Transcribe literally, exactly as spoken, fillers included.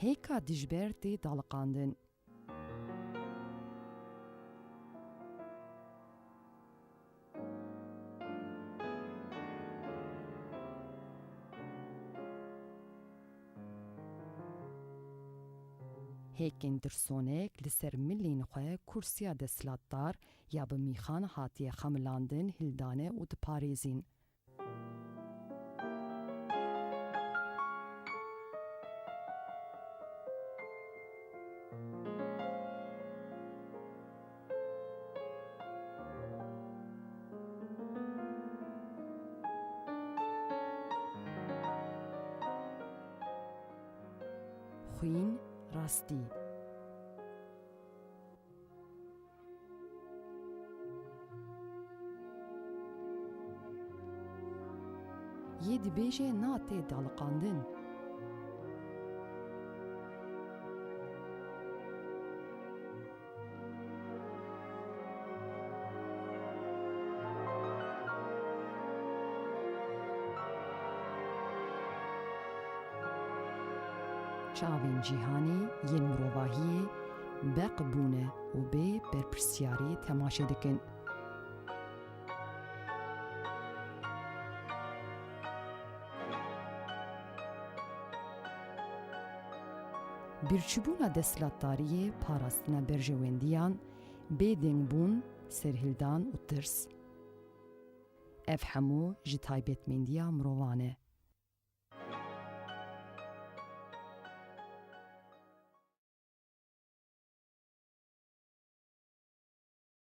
Hêka dijber tê daliqandin. Hêkên tirsonek li ser milên xwe kursiya desthilatdar ya bi mîxan hatiye xemilandin hildane û diparêzin. Xwîn, rastî. Yê dibêje na tê daliqandin. Çavên cîhanê yên mirovahiyê beq bûne û bê berpirsyariyê temaşe dikin. Birçîbûna desthilatdariyê, parastina berjewendiyan, bêdengbûn, serhildan û tirs. Ev hemû ji taybetmendiya mirovan e.